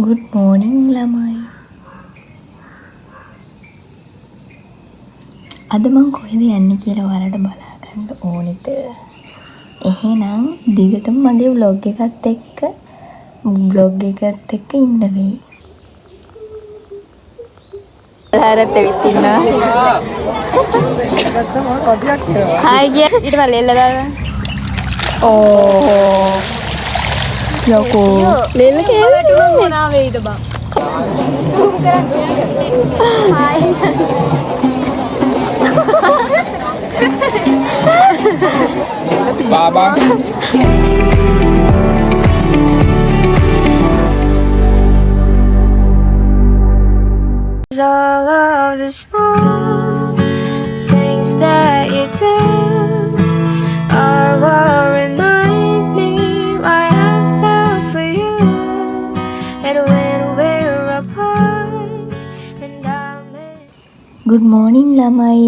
Good මෝනින් ළමයි. අද මං කොහෙද යන්නේ කියලා ඔයාලට බලා ගන්න ඕනේද? එහෙනම් දිගටම මගේ ව්ලොග් එකත් එක්ක ඉන්න වෙයි. හරත් ඇවිත් ඉන්නවා. හායි ගියා. ඊට පස්සේ ලෙල්ල දාලා. ඕ යකෝ ලෙල්ල කෑවටුනොත් මොනවා වෙයිද බං? සූම් කරන්න. Hi. Baba All of the small things that you do are what remind me why I fell for you. And when we're apart, and I'm in. Good මෝනින් ළමයි.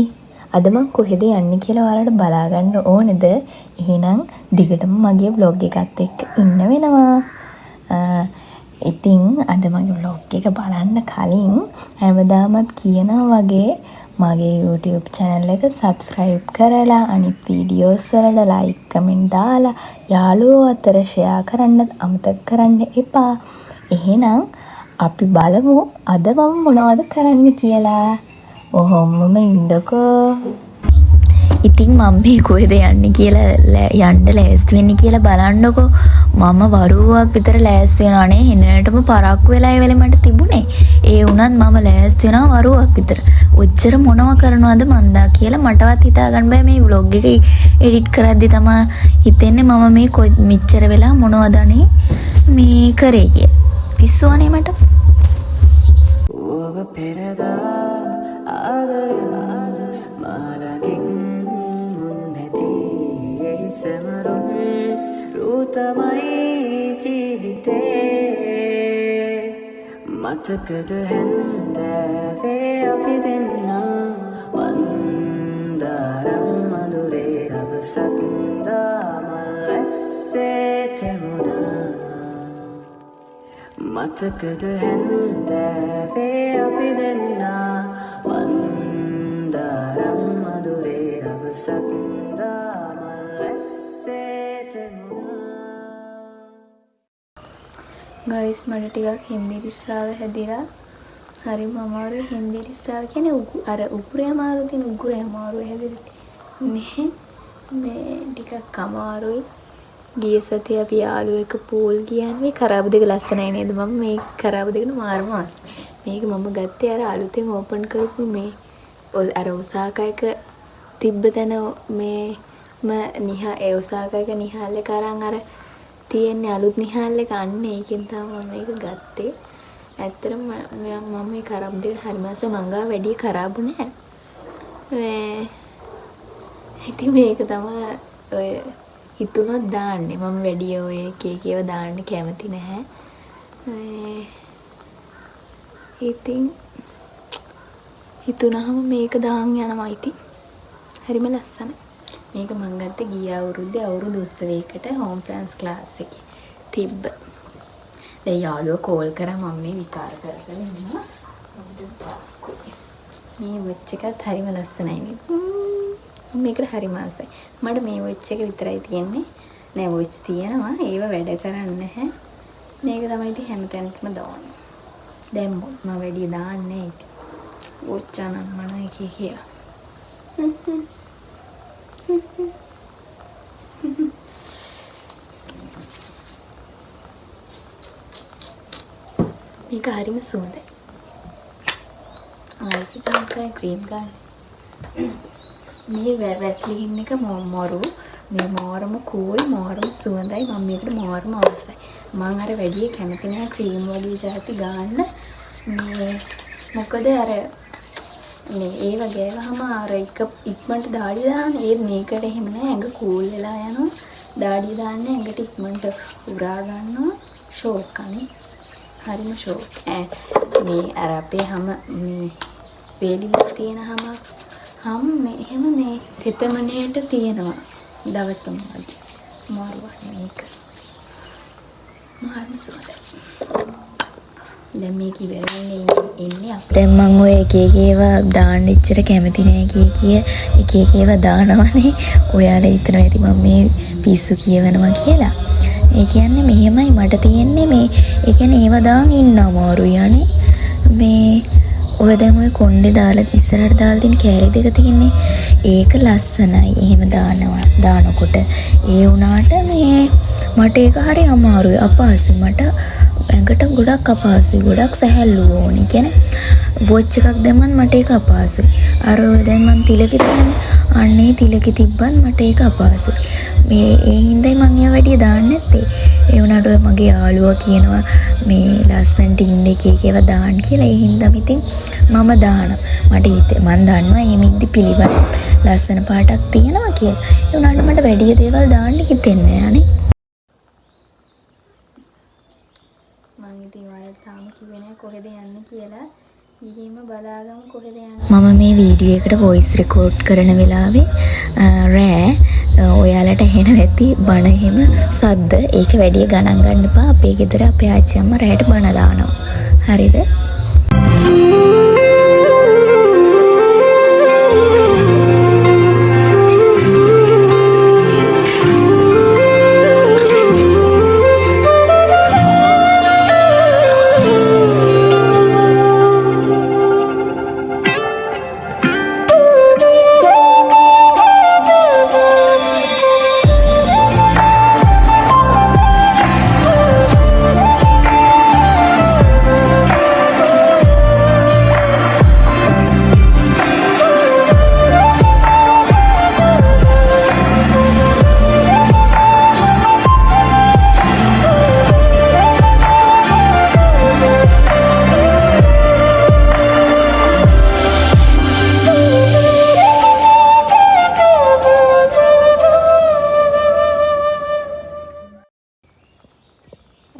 අද මං කොහෙද යන්නේ කියලා ඔයාලට බලා ගන්න ඕනේද? එහෙනම් දිගටම මගේ ව්ලොග් එකත් එක්ක ඉන්න වෙනවා. ඉතින් අද මගේ ව්ලොග් එක බලන්න කලින් හැමදාමත් කියනවා වගේ මගේ YouTube channel එක subscribe කරලා අනිත් වීඩියෝස් වලට like comment දාලා යාළුවෝ අතර share කරන්නත් අමතක කරන්න එපා. එහෙනම් අපි බලමු අද මම මොනවද කරන්න කියලා. ඔහොමම ඉන්නකෝ. ඉතින් මම මේ කොහෙද යන්නේ කියලා යන්න ලෑස්ති වෙන්නේ කියලා බලන්නකෝ. මම වරුවක් විතර ලෑස්ති වෙනවා නේ. එන්නටම පරක්කු වෙලා ඒ වෙලේ මට තිබුණේ. ඒ වුණත් මම ලෑස්ති වෙනවා වරුවක් විතර. ඔච්චර මොනව කරනවද මන්දා කියලා මටවත් හිතා ගන්න බෑ. මේ ව්ලොග් එක එඩිට් කරද්දි තමා හිතෙන්නේ මම මේ මෙච්චර වෙලා මොනවද අනේ මේ කරේ කියලා. පිස්සු අනේ මට. ඔබ පෙරදා ආදරෙන් මාළඟින් උන්නැටි ඒ සැමරුම් රූ තමයි ජීවිතේ. මතකද හැන්දෑවේ අපි දෙන්නා මන්දාරම් මధుරේ දවසක් දාමල් වැස්සේ තෙමුණා. මතකද හැන්දෑවේ අපි දෙන්නා මන්දාරම් මధుරේ දවසක් දාමල් වැස්සේ තෙමුණා. ගයිස් මට ටිකක් හෙම්බිරිස්සාව හැදිලා හරිම අමාරුයි. හෙම්බිරිස්සාව කියන්නේ අර උගුරේ අමාරුව තියෙන උගුරේ අමාරුව හැදිලා මේ ටිකක් අමාරුයි. ගිය සතියේ අපි යාළුවෝ එක්ක පූල් ගියාම මේ කරාබු දෙක ලස්සනයි නේද? මම මේ කරාබු දෙකට මාරම ආසයි. මේක මම ගත්තේ අර අලුතෙන් ඕපන් කරපු මේ අර ඔසාකා එක තිබ්බ තැන මේ ඒ ඔසාකා එක නිහාල් එක අරන් අර තියෙන්නේ අලුත් නිහාල් එක. අන්න ඒකෙන් තමයි මම මේක ගත්තේ. ඇත්තටම මම මේ කරාබු දෙකට හරිම ආසයි. මං ගාව වැඩි කරාබු නෑ. මේ ඉතින් මේක තමයි ඔය හිතුණොත් දාන්නේ. මම වැඩි ඔය එක එක ඒවා දාන්න කැමති නැහැ. මේ ඉතින් හිතුණාම මේක දාන් යනවා ඉතින්. හරිම ලස්සනයි. මේක මං ගත්තේ ගිය අවුරුද්දේ අවුරුදු උත්සවයකට හෝම් සයන්ස් ක්ලාස් එකේ තිබ්බ. දැන් යාළුවා කෝල් කරා මම මේ විකාර කර කර ඉන්නවා. මේ වොච් එකත් හරිම ලස්සනයි නේද? මම මේකට හරිම ආසයි. මට මේ වොච් එක විතරයි තියෙන්නේ. නෑ වොච් තියෙනවා. ඒව වැඩ කරන්නේ නැහැ. මේක තමයි ඉතින් හැමතැනටම දාන්නේ. දැන් මම වැඩි දාන්නේ නෑ ඉතින්. වොච් අනන් මන එක එක ඒවා. මේක හරිම සුවඳයි. ආයෙත් ටාකයි ක්‍රීම් ගන්න. මේ වැස්ලින් එක මරු. මේ මාරම කූල්, මාරම සුවඳයි. මම මේකට මාරම ආසයි. මං අර වැඩි කැමති නෑ ක්‍රීම් වගේ ජාති ගන්න. මේ මොකද අර මේ ඒව ගෑවහම අර එක ඉක්මනට දාඩිය දාන්න. ඒත් මේකට එහෙම නෑ. ඇඟ කූල් වෙලා යනවා. දාඩිය දාන්න ඇඟට ඉක්මනට උරා ගන්නවා. ෂෝක් අනේ. හරිම ෂෝක්. මේ අර අපේ හැම මේ වේලිලා තියෙන හැම මේ එහෙම මේ තෙතමනේට තියෙනවා දවසම වගේ. මාරුවනේ මේක. මාරුම සුවඳයි. දැන් මේක ඉවර වෙන්න එන්නේ. දැන් මං ඔය එක එක ඒවා දාන්න එච්චර කැමති නෑ කිය කිය එක එක ඒවා දානවනේ. ඔයාලා හිතනවා ඇති මං මේ පිස්සු කියවනවා කියලා. ඒ කියන්නේ මෙහෙමයි මට තියෙන්නේ මේ ඒ කියන්නේ ඒවා දාන් ඉන්න අමාරුයි අනේ. මේ ඔය දැන් ඔය කොණ්ඩේ දාලා ඉස්සරහට දාලා තියෙන කෑලි දෙක තියෙන්නේ. ඒක ලස්සනයි. එහෙම දානවා දානකොට. ඒ වුණාට මේ මට ඒක හරි අමාරුයි, අපහසුයි. මට ඇඟට ගොඩක් අපහසුයි, ගොඩක් සැහැල්ලුව ඕනේ. කියන්නේ වොච් එකක් දැම්මත් මට ඒක අපහසුයි. අර ඔය දැන් මං තිලකෙ තියන්නේ. අන්න ඒ තිලකෙ තිබ්බත් මට ඒක අපහසුයි. මේ ඒ හින්දායි මං ඒවා වැඩිය දාන්නේ නැත්තේ. ඒ වුණාට ඔය මගේ යාළුවා කියනවා මේ ලස්සනට ඉන්න එක එක ඒවා දාන්න කියලා. ඒ හින්දාම ඉතින් මම දානවා. මට මං දන්නවා එහෙම ඉද්දි පිළිවෙල ලස්සන පාටක් තියෙනවා කියලා. ඒ වුණාට මට වැඩි දේවල් දාන්න හිතෙන්නේ නෑ අනේ. මං ඉතින් ඔයාලට තාම කිව්වේ නෑ කොහෙද යන්නේ කියලා. ගිහින්ම බලාගමු කොහෙද යන්නේ. මම මේ වීඩියෝ එකට වොයිස් රෙකෝඩ් කරන වෙලාවේ රෑ ඔයාලට ඇහෙනවා ඇති බණ එහෙම සද්ද. ඒක වැඩිය ගණන් ගන්න එපා. අපේ ගෙදර අපේ ආච්චි අම්මා රෑට බණ දානවා. හරිද?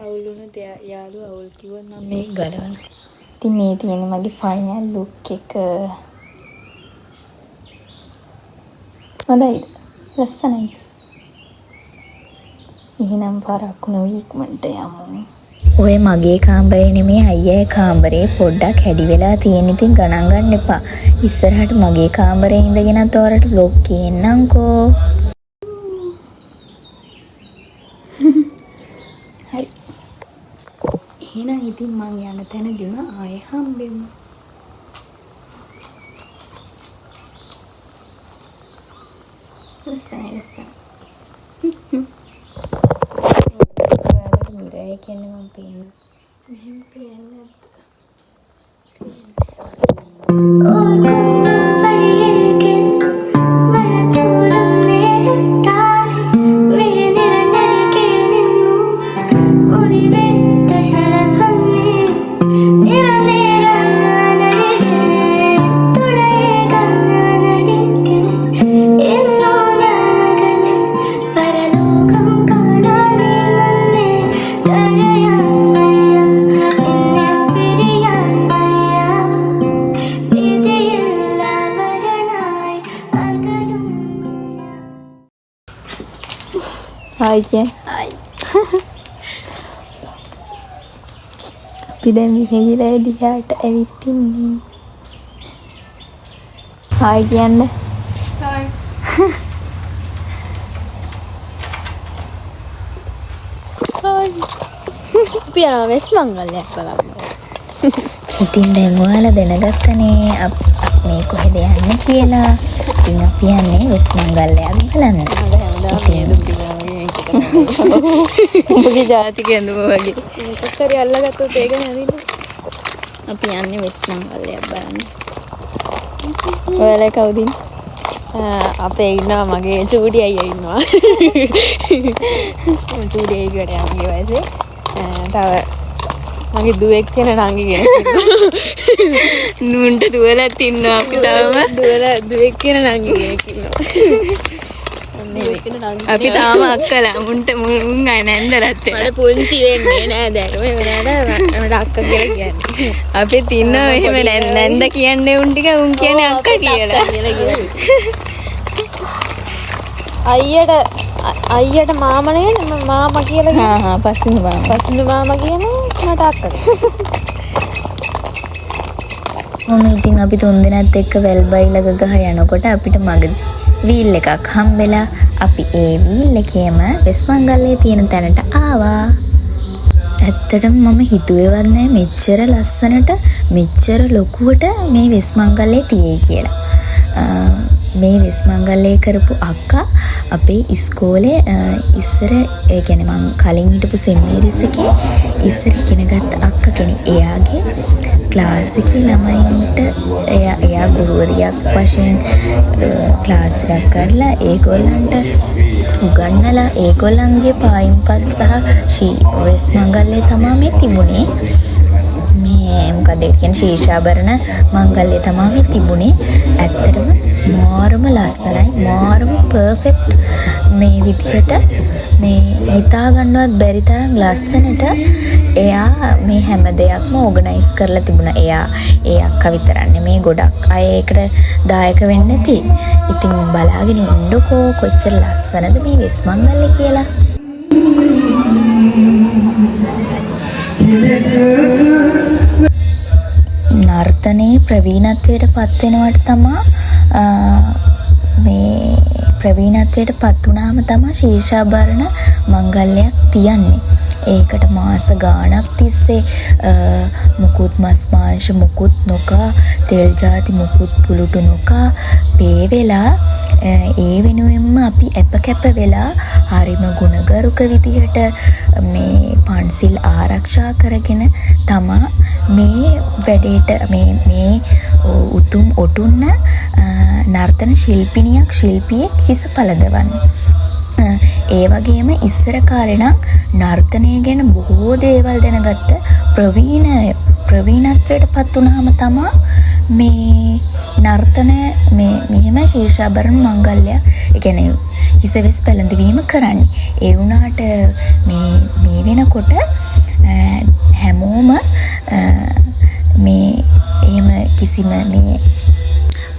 අවුල් වුණොත් යාළුවා අවුල් කිව්වොත් මම මේක ගලවනවා. ඉතින් මේ තියෙන මගේ ෆයිනල් ලුක් එක. හොඳයිද? ලස්සනයිද? එහෙනම් පරක්කු නොවී ඉක්මනට යමු. ඔය මගේ කාමරේ නෙමේ අයියා කාමරේ පොඩ්ඩක් හැඩි වෙලා තියෙන ඉතින් ගණන් ගන්න එපා. ඉස්සරහට මගේ කාමරේ ඉඳගෙනත් ඔයාලට vlog ගේන්නම්කෝ. හරි. එහෙනම් ඉතින් මං යන තැනදිම ආයෙ හම්බෙමු. ලස්සනයි ලස්සනයි. ඔයාලට මිරර් එකෙන් මං පේන්නේ. මෙහෙම පේන්නේ නැද්ද? හායි කිය. හායි. අපි දැන් විහිදිලා දිහාට ඇවිත් ඉන්නේ. හායි කියන්න. හායි. හායි. අපි යනවා වෙස් මංගල්‍යයක් බලන්න. ඉතින් දැන් ඔයාලා දැනගත්තනේ මේ කොහෙද යන්නේ කියලා. ඉතින් අපි යන්නේ වෙස් මංගල්‍යයක් බලන්න. උඹගේ ජාතික ඇඳුම වගේ. මොකක් හරි අල්ලගත්තොත් ඒක නැදින්න. අපි යන්නේ වෙස් මංගල්‍යයක් බලන්න. ඔයාලා කවුද ඉන්නේ? අපේ ඉන්නවා මගේ චූටි අයියා ඉන්නවා. මම චූටි අයියා කිව්වට එයා මගේ වයසේ. තව මගේ දුවෙක් වෙන නංගි කෙනෙක් ඉන්නවා. නුන්ට දුවලත් ඉන්නවා අපි තාම. දුවෙක් වෙන නංගි කෙනෙක් ඉන්නවා. අපි තාම අක්කලා මුන්ට මුන් අය නැන්දලත් වෙලා. මට පුංචි වෙන්නේ නෑ දැන්. ඔය වෙලාවට මට අක්කා කියලා කියන්නේ. අපිත් ඉන්නවා එහෙම නැන්ද කියන්නේ උන් ටික උන් කියන්නේ අක්කා කියලා. අයියට මාමා නේද? මම මාමා කියලා කියන්නේ. හා, පස්සිඳු මාමා. පස්සිඳු මාමා කියනවා මට අක්කා කියලා. ඔහොම ඉතින් අපි තුන්දෙනාත් එක්ක වැල්බයිලක ගහ යනකොට අපිට මගදී වීල් එකක් හම්බෙලා අපි ඒ වීල් එකේම වෙස් මංගල්‍යයේ තියෙන තැනට ආවා. ඇත්තටම මම හිතුවේවත් නෑ මෙච්චර ලස්සනට මෙච්චර ලොකුවට මේ වෙස් මංගල්‍යය තියෙයි කියලා. මේ වෙස් මංගල්‍යය කරපු අක්කා අපේ ඉස්කෝලේ ඉස්සර, ඒ කියන්නේ මං කලින් හිටපු සෙන් මේරිස් එකේ ඉස්සර ඉගෙන ගත්ත අක්කා කෙනෙක්. එයාගේ ක්ලාස් එකේ ළමයින්ට එයා එයා ගුරුවරියක් වශයෙන් ක්ලාස් එකක් කරලා ඒගොල්ලන්ට උගන්නලා ඒගොල්ලන්ගේ පායින්පත් සහ වෙස් මංගල්‍යය තමා මේ තිබුණේ. මේ මොකක්ද ඒ කියන්නේ ශීර්ෂාභරණ මංගල්‍යය තමා මේ තිබුණේ. ඇත්තටම මාරම ලස්සනයි, මාරම පර්ෆෙක්ට්. මේ විදිහට මේ හිතා ගන්නවත් බැරි තරම් ලස්සනට එයා මේ හැම දෙයක්ම ඕගනයිස් කරලා තිබුණා. එයා ඒ අක්කා විතරක් නෙමේ, ගොඩක් අය ඒකට දායක වෙන්න ඇති. ඉතින් බලාගෙන ඉන්නකෝ කොච්චර ලස්සනද මේ වෙස් මංගල්‍ය කියලා. නර්තනයේ ප්‍රවීණත්වයට පත් වෙනවට තමා, මේ ප්‍රවීණත්වයට පත් වුණාම තමා ශීර්ෂාභරණ මංගල්‍යයක් තියන්නේ. ඒකට මාස ගාණක් තිස්සේ මුකුත් මස් මාංශ මුකුත් නොකා, තෙල් ජාති මුකුත් පුලුටු නොකා පේ වෙලා, ඒ වෙනුවෙන්ම අපි ඇප කැප වෙලා හරිම ගුණගරුක විදිහට මේ පන්සිල් ආරක්ෂා කරගෙන තමා මේ වැඩේට මේ මේ උතුම් ඔටුන්න නර්තන ශිල්පිනියක් ශිල්පියෙක් හිස පළඳවන්නේ. ඒ වගේම ඉස්සර කාලේ නම් නර්තනය ගැන බොහෝ දේවල් දැනගත්ත ප්‍රවීණ ප්‍රවීණත්වයට පත් වුණාම තමා මේ නර්තනය මේ මෙහෙම ශීර්ෂාභරණ මංගල්‍යයක්, ඒ කියන්නේ හිසවෙස් පැළඳවීම කරන්නේ. ඒ වුණාට මේ මේ වෙනකොට හැමෝම මේ එහෙම කිසිම මේ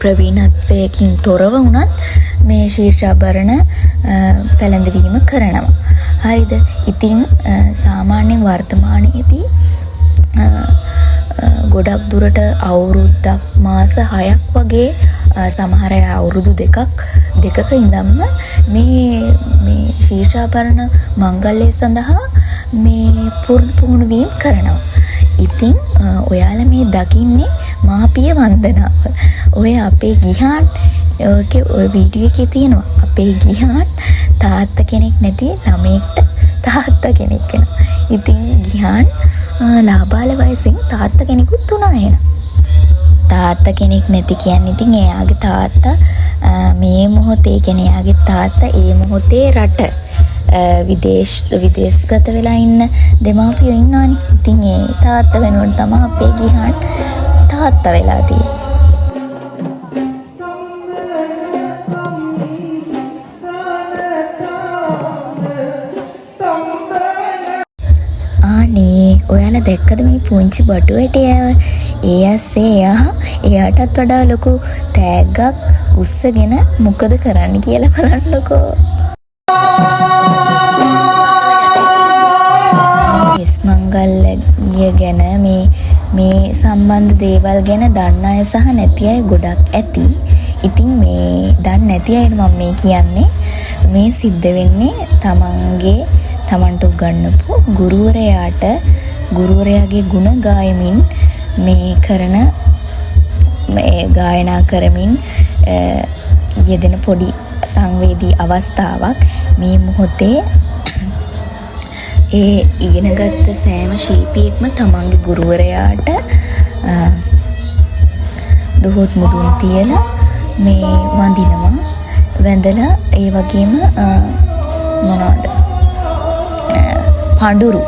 ප්‍රවීණත්වයකින් තොරව වුණත් මේ ශීර්ෂාභරණ පැළඳවීම කරනවා. හරිද? ඉතින් සාමාන්‍යයෙන් වර්තමානයේදී ගොඩක් දුරට අවුරුද්දක් මාස 6ක් වගේ, සමහර අය අවුරුදු 2ක් දෙකක ඉඳන්ම මේ මේ ශීර්ෂාභරණ මංගල්‍යය සඳහා මේ පුරුදු පුහුණු වීම් කරනවා. ඉතින් ඔයාලා මේ දකින්නේ මාපිය වන්දනාව. ඔය අපේ ගිහාන්, ඕකේ ඔය වීඩියෝ එකේ තියෙනවා. අපේ ගිහාන් තාත්තා කෙනෙක් නැති ළමයෙක්ට තාත්තා කෙනෙක් වෙනවා. ඉතින් ගිහාන් ලාබාල වයසින් තාත්තා කෙනෙකුත් වුණා එහෙනම්. තාත්තා කෙනෙක් නැති කියන්නේ ඉතින් එයාගේ තාත්තා මේ මොහොතේ, කියන්නේ එයාගේ තාත්තා ඒ මොහොතේ රට විදේශගත වෙලා ඉන්න දෙමාපියෝ ඉන්නවනේ. ඉතින් ඒ තාත්තා වෙනුවට තමා අපේ ගිහාන් තාත්තා වෙලා තියෙන්නේ. අනේ ඔයාලා දැක්කද මේ පුංචි බටු ඇටයව? ඒ අස්සේ එයා එයාටත් වඩා ලොකු තෑග්ගක් උස්සගෙන මොකද කරන්න කියලා බලන්නකෝ. මේ වෙස් මංගල්‍ය ගැන මේ මේ සම්බන්ධ දේවල් ගැන දන්න අය සහ නැති අය ගොඩක් ඇති. ඉතින් මේ දන්නේ නැති අයට මම මේ කියන්නේ, මේ සිද්ධ වෙන්නේ තමන්ගේ තමන්ට උගන්වපු ගුරුවරයාට ගුරුවරයාගේ ගුණ ගායමින් මේ කරන මේ ගායනා කරමින් යෙදෙන පොඩි සංවේදී අවස්ථාවක්. මේ මොහොතේ ඒ ඉගෙනගත්ත සෑම ශිල්පියෙක්ම තමන්ගේ ගුරුවරයාට දොහොත් මුදුන් තියලා මේ වඳිනවා. වැඳලා ඒ වගේම මොනවද පඳුරු,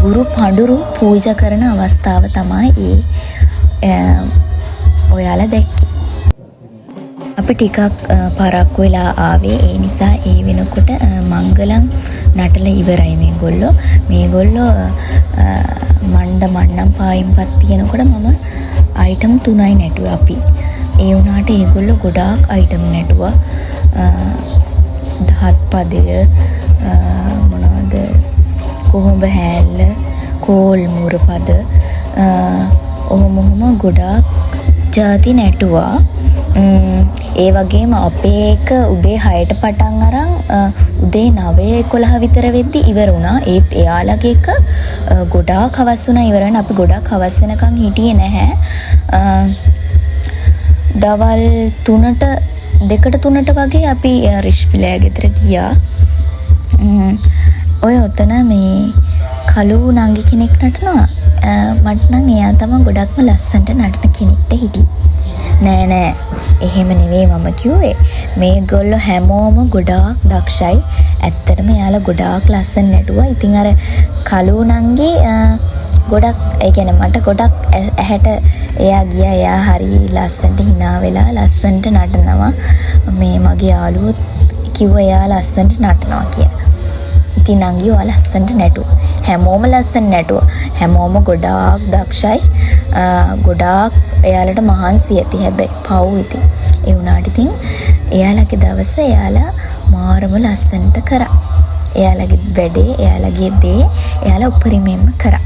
ගුරු පඳුරු පූජා කරන අවස්ථාව තමයි ඒ ඔයාලා දැක්කේ. අපි ටිකක් පරක්කු වෙලා ආවේ. ඒ නිසා ඒ වෙනකොට මංගලම් නටලා ඉවරයි මේගොල්ලෝ. මේගොල්ලෝ මණ්ඩ මන්නම් පායින්පත් තියනකොට මම අයිටම් 3යි නැටුවේ අපි. ඒ වුණාට ඒගොල්ලෝ ගොඩාක් අයිටම් නැටුවා. දහත් පදය, මොනවද, කොහොඹ හැල්ල, කෝල් මුර පද, ඔහොම ඔහොම ගොඩාක්. ජාති නැටුවා. ඒ වගේම අපේ එක උදේ 6ට පටන් අරන් උදේ 9 11 විතර වෙද්දි ඉවර වුණා. ඒත් එයාලගේ එක ගොඩාක් හවස් වුණා ඉවර වෙන්න. අපි ගොඩාක් හවස් වෙනකන් හිටියේ නැහැ. දවල් 3ට 2ට 3ට වගේ අපි රිෂ්පිලයා ගෙදර ගියා. ඔය ඔතන මේ කළු නංගි කෙනෙක් නටනවා. මට නම් එයා තමයි ගොඩක්ම ලස්සනට නටන කෙනෙක්ට හිටියේ. නෑ නෑ එහෙම නෙවෙයි මම කිව්වේ. මේගොල්ලෝ හැමෝම ගොඩාක් දක්ෂයි. ඇත්තටම එයාලා ගොඩාක් ලස්සන නැටුවා. ඉතින් අර කළු නංගි ගොඩක්, ඒ කියන්නේ මට ගොඩක් ඇහැට එයා ගියා. එයා හරි ලස්සනට hina වෙලා ලස්සනට නටනවා. මේ මගේ යාළුවොත් කිව්වා එයා ලස්සනට නටනවා කියලා. ඉතින් නංගි ඔයා ලස්සනට නැටුවා. හැමෝම ලස්සන නැටුවා. හැමෝම ගොඩාක් දක්ෂයි. ගොඩාක් එයාලට මහන්සි ඇති. හැබැයි පව් ඉතින්. ඒ වුණාට ඉතින් එයාලගේ දවස එයාලා මාරම ලස්සනට කරා. එයාලගේ වැඩේ, එයාලගේ දේ එයාලා උපරිමයෙන්ම කරා.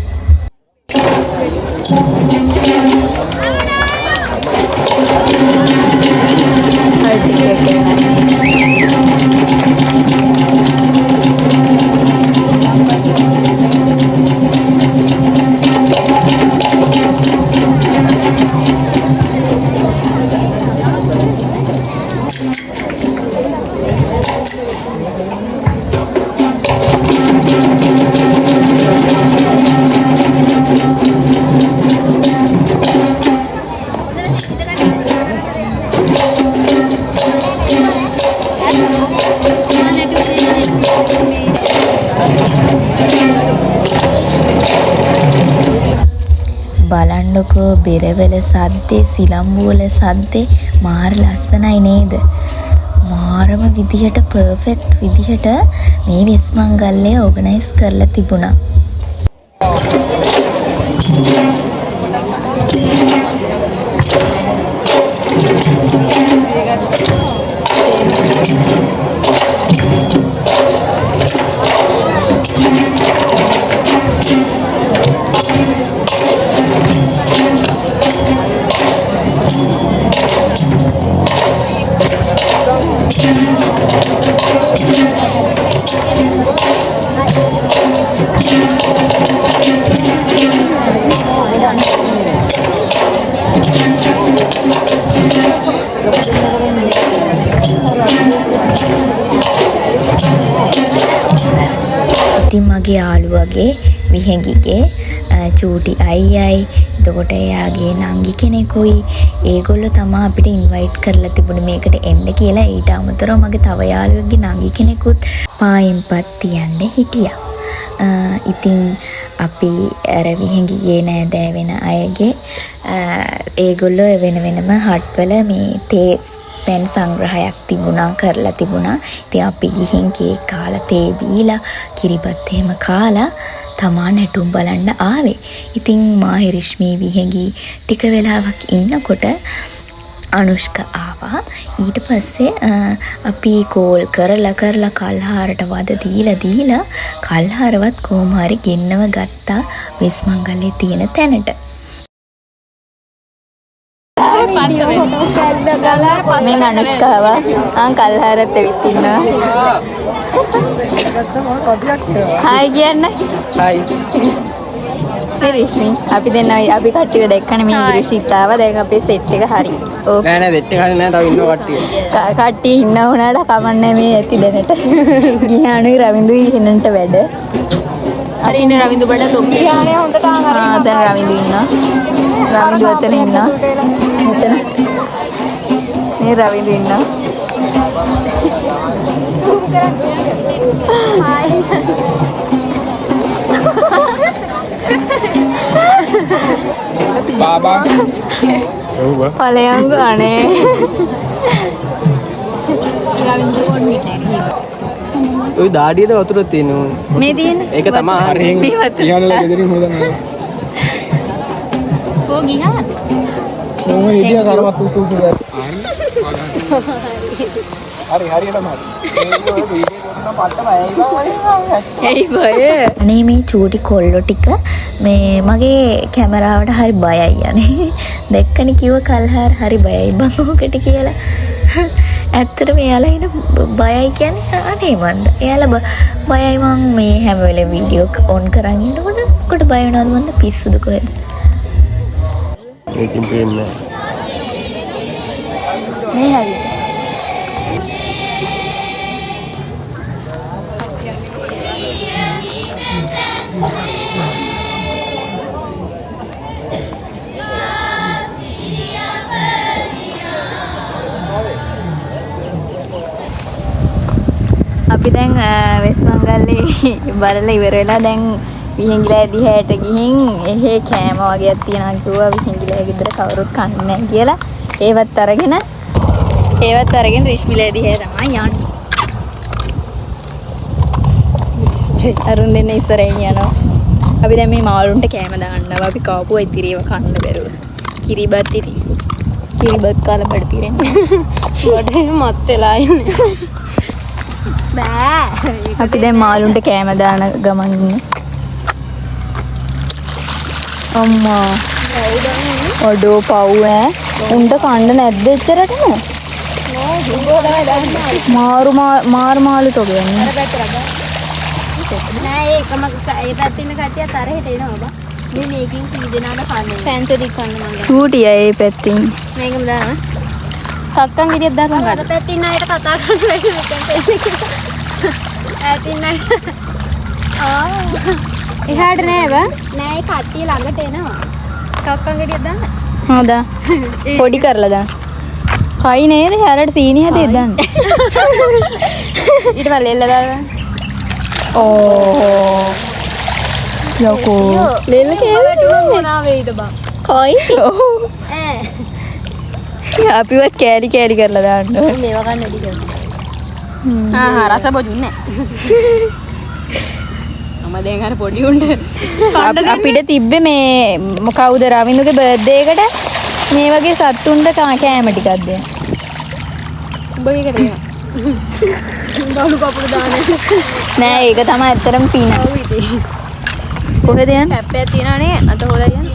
බලන්නකෝ බෙරවල සද්දේ, සිලම්බු වල සද්දේ මාර ලස්සනයි නේද? මාරම විදිහට පර්ෆෙක්ට් විදිහට මේ වෙස් මංගල්‍යය ඕගනයිස් කරලා තිබුණා. ඉතින් මගේ යාළුවගේ විහෙඟිගේ චූටි අයියයි, එතකොට එයාගේ නංගි කෙනෙකුයි ඒගොල්ලෝ තමා අපිට ඉන්වයිට් කරලා තිබුණේ මේකට එන්න කියලා. ඊට අමතරව මගේ තව යාළුවෙක්ගේ නංගි කෙනෙකුත් පායින්පත් තියන්න හිටියා. ඉතින් අපි අර විහෙඟිගේ නෑදෑ වෙන අයගේ ඒගොල්ලෝ වෙන වෙනම හට්වල මේ තේ පැන් සංග්‍රහයක් තිබුණා, කරලා තිබුණා. ඉතින් අපි ගිහින් කේක් කාලා තේ බීලා කිරිබත් එහෙම කාලා තමා නැටුම් බලන්න ආවේ. ඉතින් මාහි රිෂ්මී විහෙඟි ටික වෙලාවක් ඉන්නකොට අනුෂ්ක ආවා. ඊට පස්සේ අපි කෝල් කරලා කරලා කල්හාරට වද දීලා දීලා කල්හාරවත් කොහොම හරි ගෙන්නව ගත්තා වෙස් මංගල්‍යයේ තියෙන තැනට. මෙන් අනුෂ්කාව ආ කල්හාරත් ඇවිත් ඉන්නවා. හායි කියන්න. හායි. මේ රිෂ්මි අපි දෙන්න අපි කට්ටියව දැක්කනේ මේ රිෂිත් ආවා. දැන් අපේ සෙට් එක හරි. ඔව්. නෑ නෑ සෙට් එක හරි නෑ, තව ඉන්නවා කට්ටිය. කට්ටිය ඉන්න වුණාට කමක් නෑ මේ ඇති දැනට. ගිහානුයි රවින්දුයි එන්නට වැඩ. අර ඉන්න රවින්දු බඩ තොක්. ගිහානේ හොඳට ආ දැන් රවින්දු ඉන්නවා. රවින්දු අතන ඉන්නවා. මෙතන මේ රවින්දු ඉන්නවා. හායි. බාබා. ඵලයන්ගු අනේ. ඔය දාඩියද වතුර තියෙනවා. මේ තියෙන්නේ. ඒක තමයි හරියෙන් මේ වතුර. ගිහානලා ගෙදරින් හොදන්න. කෝ ගිහාන? මොම හිටියා කරමත් උතු උතු. හරි හරියටම හරි. මේ ඔය වීඩියෝ කරන පට්ටම ඇයි බං. ඇයි බය? අනේ මේ චූටි කොල්ලෝ ටික මේ මගේ කැමරාවට හරි බයයි අනේ. දැක්කනේ කිව්ව කල්හාර හරි බයයි බං ඕකට කියලා. ඇත්තටම එයාලා ඉන්න බයයි කියන්නේ අනේ මන්ද. එයාලා බයයි මං මේ හැම වෙලේම වීඩියෝ ඔන් කරන් ඉන්නකොට මොකට බය වෙනවද මන්ද, පිස්සුද කොහෙද? ඒකෙන් පේන්නේ මේ හරි. අපි දැන් වෙස්මංගල්ලේ බලලා ඉවර වෙලා දැන් විහිංගිලා දිහාට ගිහින් එහෙ කෑම වගේක් තියනවා කිව්වා. විහිංගිලා ගෙදර කවුරුත් කන්නේ නැහැ කියලා. ඒවත් අරගෙන රිෂ්මිලා දිහා තමයි යන්නේ. අරුන් දෙන්න ඉස්සරහින් යනවා. අපි දැන් මේ මාළුන්ට කෑම දාන්නවා. අපි කාපුවා ඉතිරි ඒවා කන්න බැරුව. කිරිබත් ඉතින්. කිරිබත් කාලා බඩ පිරෙන්නේ. බඩ මත් වෙලා ඉන්නේ. බෑ. අපි දැන් මාළුන්ට කෑම දාන ගමන් ඉන්නේ. අම්මා. අඩෝ පව් ඈ. උන්ට කන්න නැද්ද එච්චරටම? මාරු මාරු මාළු තොගයන්නේ. අර පැත්තට බා. නෑ ඒ එකම ඒ පැත්තේ ඉන්න කට්ටියත් අර හෙට එනවා බා. මේ මේකෙන් කී දෙනාට කන්නේ? ෆැන්සි කන්න මං. චූටි අය ඒ පැත්තේ ඉන්නේ. මේකම දාන්න. කක්කන් ගෙඩියක් දාන්න අර පැත්තේ ඉන්න අයට කතා කරන්න බැරි මෙතෙන් එන්නේ කියලා. ඈත ඉන්න අය. ආ එහාට නෑ බා. නෑ ඒ කට්ටිය ළඟට එනවා. කක්කන් ගෙඩියක් දාන්න. හා දා. පොඩි කරලා දාන්න. කයි නේද? එයාලට සීනි හැදේ දාන්න. ඊට පස්සේ ලෙල්ල දාන්න. ඕ. යකෝ. ලෙල්ල කෑවටුණා මොනවා වෙයිද බං? කයි. ඈ අපිවත් කෑලි කෑලි කරලා දාන්න ඕනේ. මේවා ගන්න වැඩි කරනවා. හා හා රස බොජුන් නෑ. මම දැන් අර පොඩි උන්ට අපිට තිබ්බේ මේ කවුද රවින්දුගේ බර්ත්ඩේ එකට මේ වගේ සත්තුන්ට කෑම ටිකක් දෙන්න. උඹ ඒකට දෙනවා. ගලු කපුරු දාන්නේ. නෑ ඒක තමයි ඇත්තටම පින. ඔව් ඉතින්. කොහෙද යන්නේ? ටැප් එකක් තියනවනේ අත හොදා යන්න.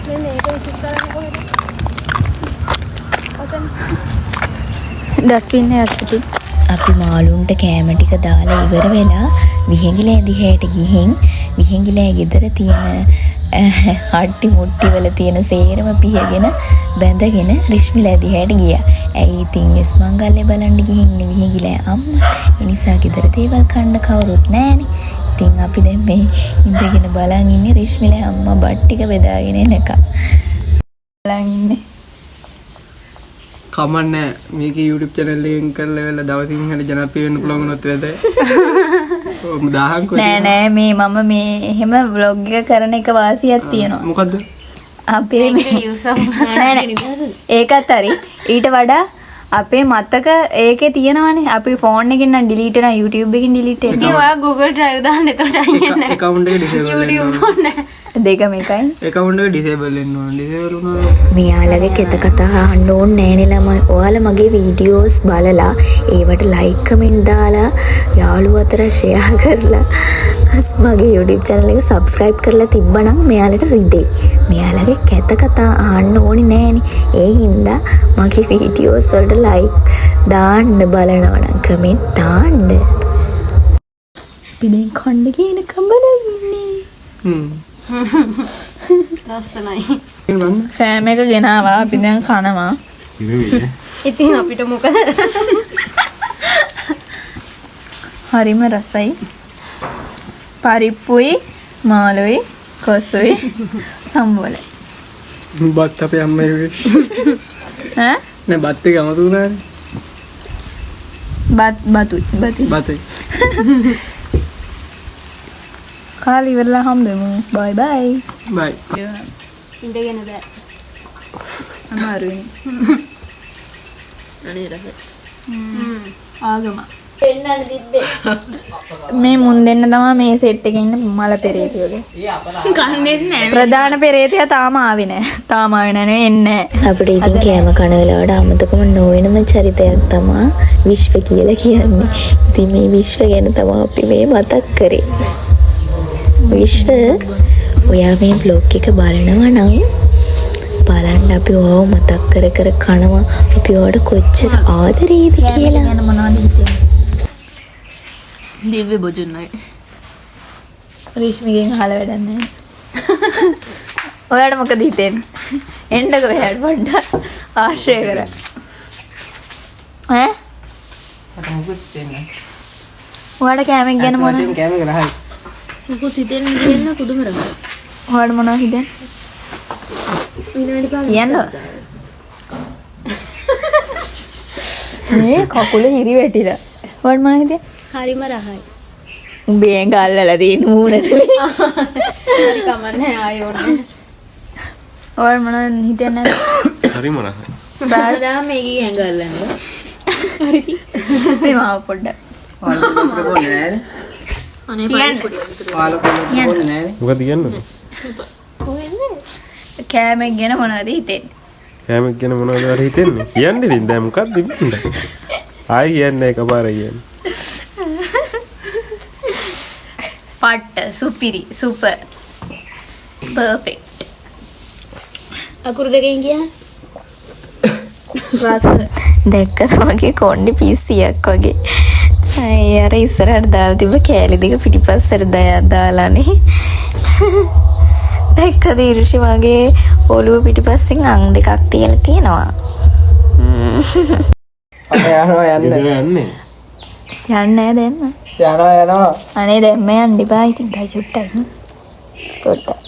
මේ මේක විසික් කරන්නේ කොහෙද? ඔතන. ඩස්බින් එකක් ඇති. අපි මාළුන්ට කෑම ටික දාලා ඉවර වෙලා විහිංගිලා දිහාට ගිහින් විහිංගිලා ගෙදර තියෙන හට්ටි මුට්ටි වල තියෙන සේරම පිහගෙන බැඳගෙන රිෂ්මිලා දිහාට ගියා. ඇයි ඉතින් වෙස් මංගල්‍ය බලන්න ගිහින් ඉන්නේ විහිංගිලා අම්මා. ඒ නිසා ගෙදර දේවල් කන්න කවුරුත් නෑනේ. ඉතින් අපි දැන් මේ ඉඳගෙන බලන් ඉන්නේ රිෂ්මිලා අම්මා බත් ටික බෙදාගෙන එනකම්. බලන් ඉන්නේ. කමන්නේ මේක YouTube channel එකෙන් කරලා වෙලා දවසින් හරි ජනප්‍රිය වෙන්න පුළුවන් වුණොත් වැදයි. ඔව් දාහන් කොහේ? නෑ නෑ මේ මම මේ එහෙම vlog එක කරන එක වාසියක් තියෙනවා. මොකද්ද? අපේ නෑ නෑ ඒකත් හරි. ඊට වඩා අපේ මතක ඒකේ තියෙනවනේ. අපි ෆෝන් එකෙන් නම් ඩිලීට් වෙනවා, YouTube එකෙන් ඩිලීට් වෙනවා. ඉතින් ඔයා Google Drive දාන්න එතකොට අයින් වෙන්නේ නෑ. ඇකවුන්ට් එක ඩිසේබල් වෙන්න YouTube ඕන. ඕනේ. දෙකම එකයි. ඇකවුන්ට් එක ඩිසේබල් වෙන්න ඕන. ඩිසේබල් වුණා මෙයාලගේ කෙත කතා අහන්න ඕනේ නෑනේ ළමයි. ඔයාලා මගේ වීඩියෝස් බලලා ඒවට ලයික් කමෙන්ට් දාලා යාළුවෝ අතර ෂෙයා කරලා මගේ YouTube channel එක subscribe කරලා තිබ්බනම් මෙයාලට රිදෙයි. මෙයාලගේ කැත කතා අහන්න ඕනේ නෑනේ. ඒ හින්දා මගේ වීඩියෝස් වලට ලයික් දාන්න බලනවා නම් කමෙන්ට් දාන්න. අපි දැන් කන්න කියනකම් බලන් ඉන්නේ. හ්ම්. ලස්සනයි. කෑම එක ගෙනාවා. අපි දැන් කනවා. ඉතින් අපිට මොකද? හරිම රසයි. පරිප්පුයි මාළුයි කොසුයි සම්බෝලයි. බත් අපේ අම්මා කිව්වේ. ඈ? නෑ බත් එක අමතු වුණානේ. බත් බතුයි බතුයි. බතුයි. කාලා ඉවරලා හම්බෙමු. බයි බයි. බයි. ඉඳගෙන බෑ. අමාරුයි. අනේ රසයි. ආගම. මේ මුන් දෙන්න තමයි මේ සෙට් එකේ ඉන්න මල පෙරේතයෝ. කන්නේ නෑ. ප්‍රධාන පෙරේතයා තාම ආවේ නෑ. තාම ආවේ නෑ නෙවෙයි එන්නේ නෑ. අපිට ඉතින් කෑම කන වෙලාවට අමතකම නොවෙනම චරිතයක් තමා විශ්ව කියලා කියන්නේ. ඉතින් මේ විශ්ව ගැන තමා අපි මේ මතක් කරේ. විශ්ව, ඔයා මේ බ්ලොග් එක බලනවා නම් බලන්න, අපි ඔයාව මතක් කර කර කනවා. අපි ඔයාට කොච්චර ආදරේද කියලා. ගැන මොනවද හිතෙන්නේ? දිව්‍ය භෝජන නයි. රීෂ්මිගෙන් අහලා වැඩක් නෑ. ඔයාට මොකද හිතෙන්නේ? එන්නකෝ එයාට පොඩ්ඩක් ආශ්‍රය කරන්න. ඈ? මට මොකුත් දෙන්නේ. ඔයාට කෑමක් ගැන මොනවද? වශයෙන් කෑම එක රහයි. මොකුත් හිතෙන්නේ දෙන්න පුදුම රහයි. ඔයාට මොනවද හිතෙන්නේ? විනාඩි 5 කියන්න. මේ කකුල හිරි වැටිලා. ඔයාට මොනවද හිතෙන්නේ? හරිම රහයි. උඹේ ඇඟ අල්ලලා තියෙන මූණ නෙවෙයි. හරි කමන්නේ ආයෙ ඕනේ. ඔයාට මොනවද හිතෙන්නේ නැද්ද? හරිම රහයි. හැමදාම මේකේ ඇඟ අල්ලන්න. මේ මාව පොඩ්ඩක්. ඔයාලා කොල්ලෝ බොන්නේ නෑනේ. අනේ කියන්න. ඔයාලා කොල්ලෝ බොන්නේ නෑනේ. මොකද කියන්නේ? කෑමක් ගැන මොනවද හිතෙන්නේ? කෑමක් ගැන මොනවද අර හිතෙන්නේ? කියන්නේ ඉතින් දැන් මොකද්ද ඉතින්? ආයි කියන්නේ එකපාර කියන්නේ. පට්ට සුපිරි සුපර් පර්ෆෙක්ට්. අකුරු දෙකෙන් කියන්න. රස. දැක්කද මගේ කොණ්ඩේ පිස්සියක් වගේ. ඒ අර ඉස්සරහට දාලා තිබ්බ කෑලි දෙක පිටිපස්සට දාලානේ. දැක්කද ඉරුෂි මගේ ඔළුව පිටිපස්සෙන් අං දෙකක් තියලා තියෙනවා. අප යනවා යන්න. ගෙදර යන්නේ. යන්නේ නෑ දැම්ම. යනවා යනවා. අනේ දැම්ම යන්න එපා ඉතින් තව චුට්ටයි. පොඩ්ඩක්.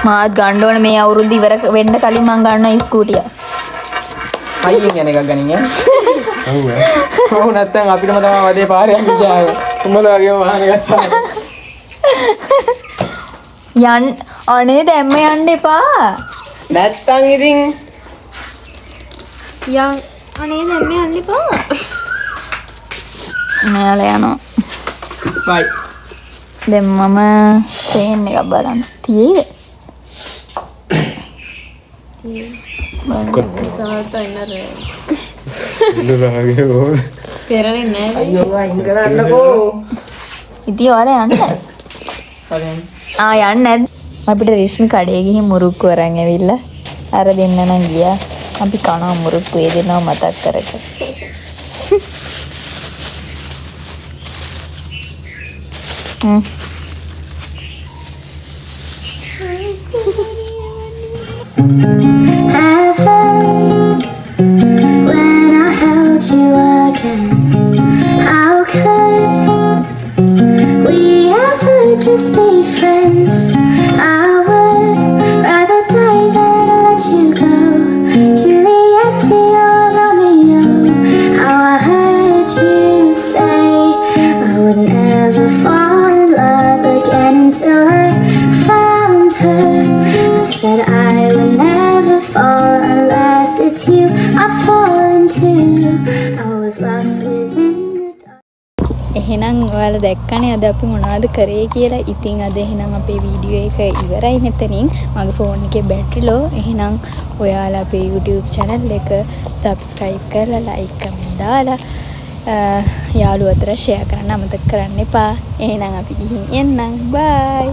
මාත් ගන්න ඕන මේ අවුරුද්ද ඉවර වෙන්න කලින් මං ගන්නවා ස්කූටිය. හයියෙන් යන එකක් ගනින් ඈ. ඔව් ඈ. ඔව් නැත්තම් අපිටම තමයි වදේ පාරේ යන්න ගියාම. උඹලා වගේම වාහන ගත්තා. යන්න අනේ දැම්ම යන්න එපා. නැත්තම් ඉතින් යන් අනේ දැන් මේ යන්න එපා. මෙයාලා යනවා. බයි. දැන් මම ට්‍රේන් එකක් බලන්න. තියෙයිද? තාත්තා ඉන්න රෑ. ඉල්ලුවාගේ කොහොමද? පෙරලෙන්නේ නෑ. අයියෝ අයින් කරන්නකෝ. ඉතින් ඔයාලා යන්න. හරි. ආ යන්න නැද්ද? අපිට රිෂ්මි කඩේ ගිහින් මුරුක්කු අරන් ඇවිල්ලා අර දෙන්න නම් ගියා. අපි කනවා මුරුක්කු ඒ දෙන්නව මතක් කර කර. හ්ම්. Heaven, when I held you again, how could we ever just be friends? I would rather die than let you go. Juliet, you're Romeo. How I heard you say I would never fall in love again until I found her. I said I would never fall unless it's you I fall into. I was lost within the dark. එහෙනම් ඔයාලා දැක්කනේ අද අපි මොනවද කරේ කියලා. ඉතින් අද එහෙනම් අපේ වීඩියෝ එක ඉවරයි මෙතනින්. මගේ ෆෝන් එකේ බැටරි ලෝ. එහෙනම් ඔයාලා අපේ YouTube channel එක subscribe කරලා like comment දාලා යාළුවෝ අතර share කරන්න අමතක කරන්න එපා. එහෙනම් අපි ගිහින් එන්නම්. Bye.